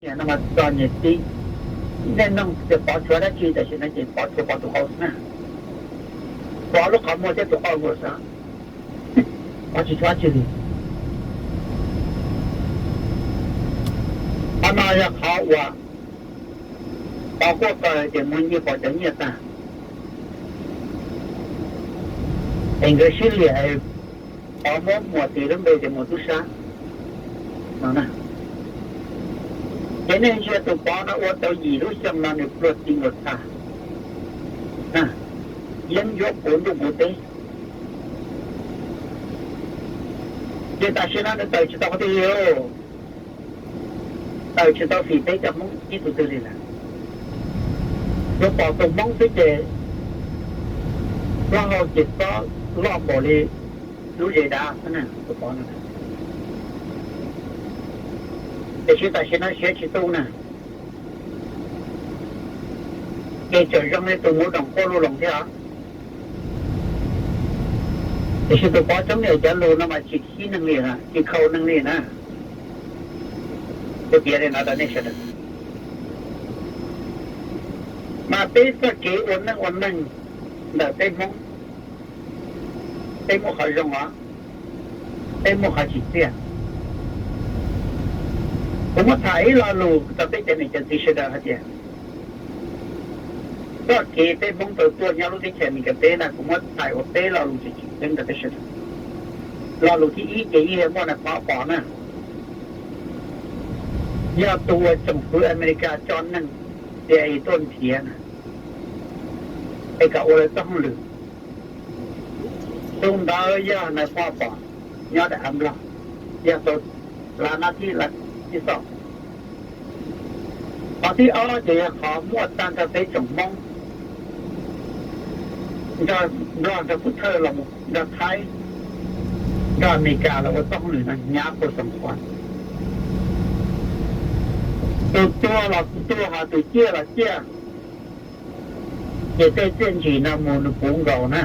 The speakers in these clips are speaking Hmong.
Nyias no mas txog nyias tib, nej nug tias Pov tshuav dab tsi, tam sim no ces Pov tshuav Pov tus qau xwb na. Pov lub qhov muag thiab tus qau nkaus xwb, Pov tsis tshuav dab tsi li. Qhov no yog qhov uas Pov quaj qw tias muag nyiaj pov cov nyiaj tag, es nkawd sib liam, Pov muab muam tis lub npe tias muam tub sab no na. Ces nej ntsia tus Pov no ua tau yim lub xyoo no nws pluag ti nkaus tag, yeeb ncuab puv ntuj puv teb. Ces tam sim no nws tawm tsis tau qhov twg li, tawm tsis tau fim peb cov Hmoob ib tug twg li lawm. Yuav pom tus Hmoob xwb ces plaub hau ces xob loj npaum li lub zes dav xwb na, tus Pov no. Tiam sis tam sim no siav tsis tu na, ces tseem zoo li tus muv doom quaj luj loos thiab os. Tiam sis tus Pov Tsoob Niam cov lus no mas tsis khib neeg li, tsis khaus neeg li na. Kuv piav li no rau nej sawv daws, mas peb txoj kev ua neej ua neeg ntawm peb Hmoob, peb muaj qhov zoo os, peb muaj qhov tsim txiaj. Kuv muab tham ib lo lus rau peb cov niam cov txiv sawv daws hais tias, txoj kev peb Hmoob tau tuaj nyob lub teb chaws Amelikas teb na, kuv muab txhais ua peb lo lus tseem tseem ceeb rau peb sawv daws. Lo lus thib ib ces yeej yog muaj Nais Phoo Pov na, yog tus uas tsoom fwv Amelikas tso neeg CIA tuaj nrhiav na, es kom ua lawv txoj hauj lwm. Tus ntawd yog Nais Phoo Pov nyob daim av Nplog, yog tau lav nab thib lav thib xoj. Qhov thib ob ces yog qhov muaj tag nrho peb tsoom Hmoob nrog Nplog nrog Pub Thawj los mus nrog Thaib nrog Amelikas los ua txoj hauj lwm no hnyav puas xoom qhuav. Tus tuag los tuag, ho tus ciaj los ciaj, ces tej txiaj ntsig no mus nws puv nkaus na.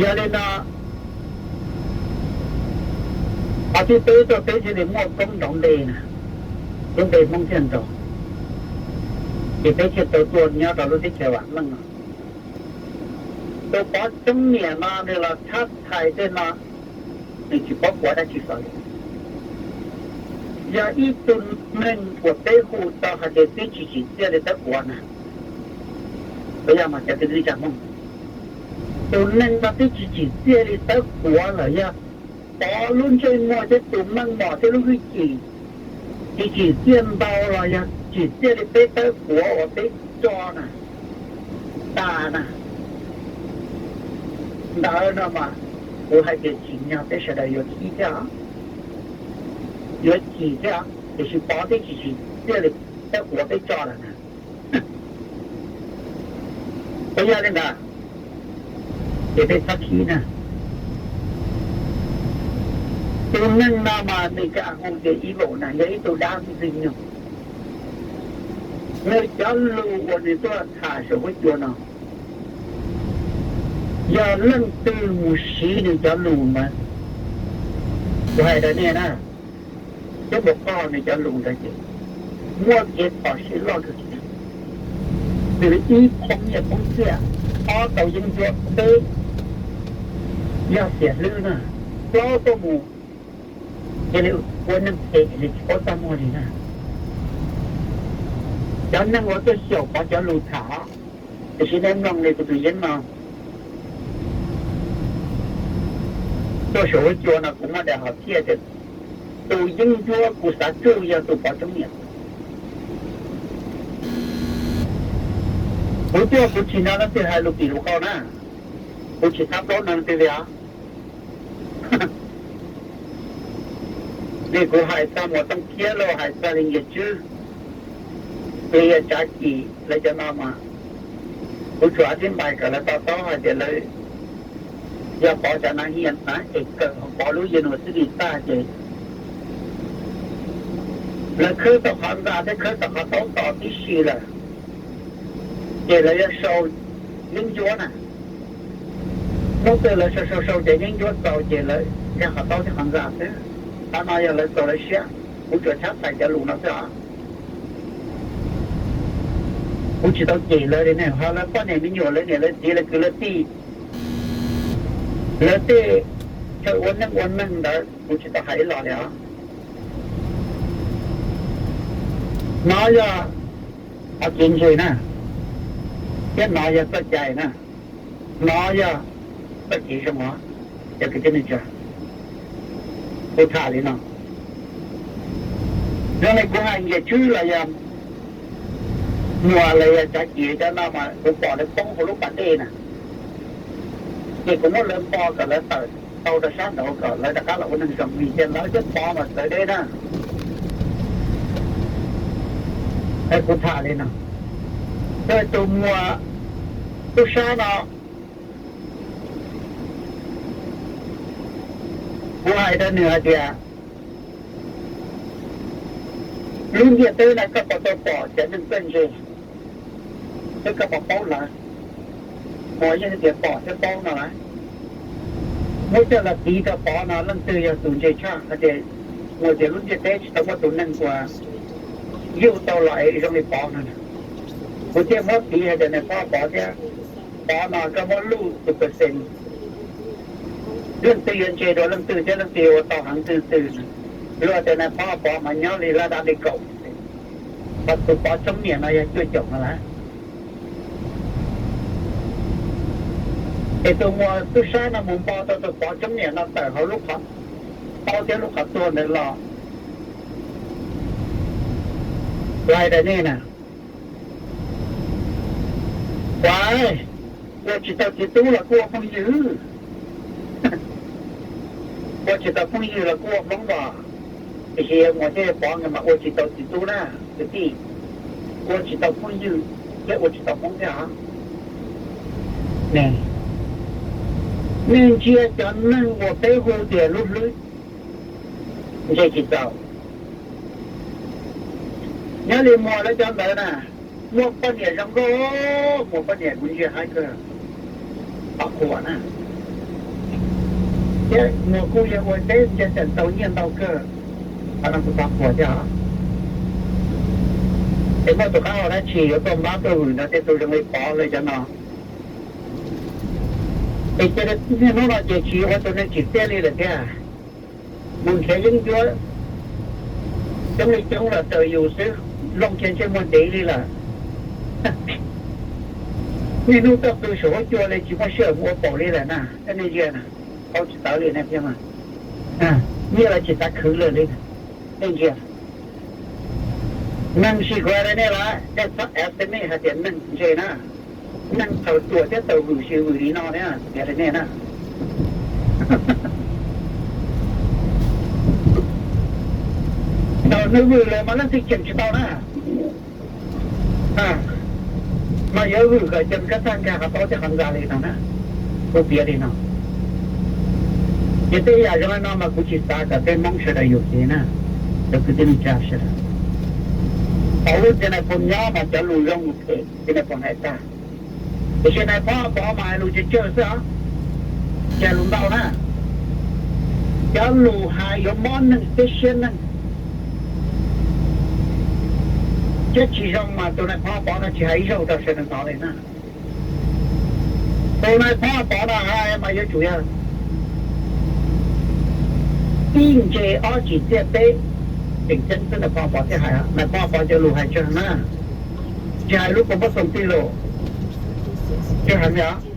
Yog li no, qhov thib peb tuaj peb thiaj li muaj koob nrov npe na, lub npe Hmoob thiaj nrov, ces peb thiaj tau tuaj nyob rau lub teb chaws vam meej no. Tus Pov Tsoob Niam no nws los tshab txhais tej no, nws tsis paub quav dab tsi xav li. Yog ib tug neeg uas peb hu tau hais tias twb tsis tsim txiaj li tawb quav na, yog mas cov kwv tij neej tsa Hmoob, tus neeg no twb tsis tsim txiaj li tawb quav lawm, yog Pov lub ntsej muag thiab tus meej mom thiab lub hwj chim tsis tsim txiaj ntau los yog tsim txiaj li peb tawb quav uas peb tso na, tas na, ntawd no mas kuv hais tias tsim nyog peb sawv daws yuav khib thiab, yuav chim thiab, tiam sis Pov twb tsis tsim txiaj li tawb quav peb tso lawm na. Puas yog li ntawd? Ces peb txhob khib na. Tus neeg no mas Meskas hu tias evil na, yog ib tug dab ntxwg nyoog. Nws cov lus uas nws tuaj tham saum huab cua no, yog leej twg mus siv nws cov lus mas, kuv hais rau nej na, thiab mus qog nws cov lus ntawd ces muaj kev phom sij loj kawg kiag. Nws ib poob nyiaj poob txiaj, ob tau yeeb ncuab, peb yog xiam hlwb na, plaub tuaj mus cia li ua neeg phem li tsis paub txaj muag li na. Cov neeg uas tuaj xyaum Pov cov lus tham, tiam sis nej mloog li kuv tus yeeb no tuaj saum huab cua no kuv muab daim hom phiaj tias tus yeeb ncuab kuv xav tsuj yog tus Pov Tsoob Niam. Kuv tuaj kuv tsis nrog leej twg hais lus pim lus qau na, kuv tsis thab plaub nrog leej twg li os. Li kuv hais txog Muas Tooj Khiab los hais txog Lis Nkias Tswb, Lis Tsav Cim lawv cov no mas, kuv tsuas hais tib npaim kom lawv to taub hais tias lawv yog Pov cov nav hias na, es kawm Pov lub university tag ces lawv khawb tau qhov ntxa thiab khawb tau qhov taub tom tib si lawm, ces lawv yuav sau yeeb ncuab na. Hnub twg lawv sau sau sau cov yeeb ncuab txaus ces lawv nkag qhov taub thiab qhov ntxa xwb. Qhov no yog lawv txaus lawv siab, kuv tsuas tshab txhais cov lus no xwb os. Kuv tsis tau cem lawv li ne, ho lawv poj niam me nyuam, lawv niam lawv txiv, lawv kwv lawv tij, lawv tej chaw ua neej ua neeg ntawd kuv tsis tau hais ib los li os. Nov yog qhov kev ntse na, thiab nov yog txoj cai na, nov yog txoj kev zoo os, cov kwv tij neej tsa. Kuv tham li no, zoo li kuv hais Nkias Tswb los yog Muas los yog Tsav Kiv cov no mas kuv pom lawv poob hauv lub pas dej na, ces kuv muab lawv npo kom lawv tawm tau rau sab nraud kom lawv rov qab los ua neeg zoo, vim tias lawv thiab Pov mas txawv deb na. Kuv tham li no, tus muam tub sab no, kuv hais rau nws hais tias lub ntiaj teb no koj puas tau pom cov neeg txawj ntse, thiab koj puas paub lawv? Muas yeej tias pom thiab paub no lawm. Muab coj los piv rau Pov no leej twg yog tus ntse tshaj hais tias, Muas tias lub ntiaj teb tsis tau muaj tus neeg uas yuj tau los es zoo li Pov no. Kuv thiaj muab piv hais tias nais phauj Pov thiab Pov no koj muab luj tus percent, leej twg yuav ntse dua leej twg thiab leej twg yuav ua tau heev twg twg. Luag tias nais phauj Pov mas nyob li laj dab li kaum, ho tus Pov Txoov Niam no yog cuaj caum no lawm. Es tus muam tub sab no mus npo tau tus Pov Txoov Niam no tawm hauv lub qhov taub thiab lub qhov tuag ntawd los, lais daim nej na, ua, ua tsis tau txiv tub los kuj ua phooj ywg, ua tsis tau phooj ywg los kuj ua Hmoob los, tiam sis Muas thiab Pov nkawd mas ua tsis tau txiv tub na, kwv tij, ua tsis tau phooj ywg thiab ua tsis tau Hmoob thiab os. Nej ntsia cov neeg uas peb hu tias lub hlwb ntse tsis txaus, nyob li Muas lawv cov ntawd na, muaj poj niam zoo nkauj, Muas poj niam kuv ntsia haib kawg, qhov qhuas na, thiab Muas kuj yog ua teb ntsia tseem tau nyiaj ntau kawg, qhov no kuv qhov qhuas thiab os. Es muaj tus qab hau dab tsi yuav tuaj npab tuaj vwm nrog tej tug zoo li Pov lawv cov no? Es cia li niaj hnub no ces tsis ua tus neeg tsim txiaj li lawm thiab, mus nrhiav yeeb ncuab coob li coob los raws yus xwb, looj kiag ntsej muag ntev li lawm. Niaj hnub tuaj qw saum huab cua li tsis muaj sij hawm mus ua paum li lawm na, nej ntsia na, paub tsis tawv li nej thiab mas. Nyiaj los tsis xav khwv lawm li, nej ntsia. Neeg sis kuv hais rau nej lawm, nej txhob estimate hais tias neeg ntse na, neeg thaum ruam thiab thaum vwm sis vwm li no thiab, kuv piav rau nej na. Thaum nws vwm lawm mas leej twg cheem tsis tau na, mas yuav vwm kom ceev kab tag nkag qhov taub thiab qhov ntxa li no na, kuv piav li no. Ces tej yam zoo li no mas kuv tsis xav kom peb Hmoob sawv daws yuam kev na, cov kwv tij neej tsa sawv daws. Thaum ub ces nais phoo nyob mas cov lus zoo lus phem ces nais phoo hais tag, tiam sis nais phauj Pov mas hais lus tsawg tsawg xwb os, tsis hais lus ntau na. Cov lus hais yuav mob neeg thiab siab neeg, thiab tsis zoo mas tus nais phauj Pov no tsis hais ib zaug rau sawv daws hnov li na. Tus nais phauj Pov no hais mas yuav tsum yog ib ntse ob tsim txiaj peb, tseem ceeb xwb nais phauj Pov thiaj hais. Nais phauj Pov cov lus hais tsawg heev na, tsis hais lub kua muab xoo tij los, tsawg heev li os.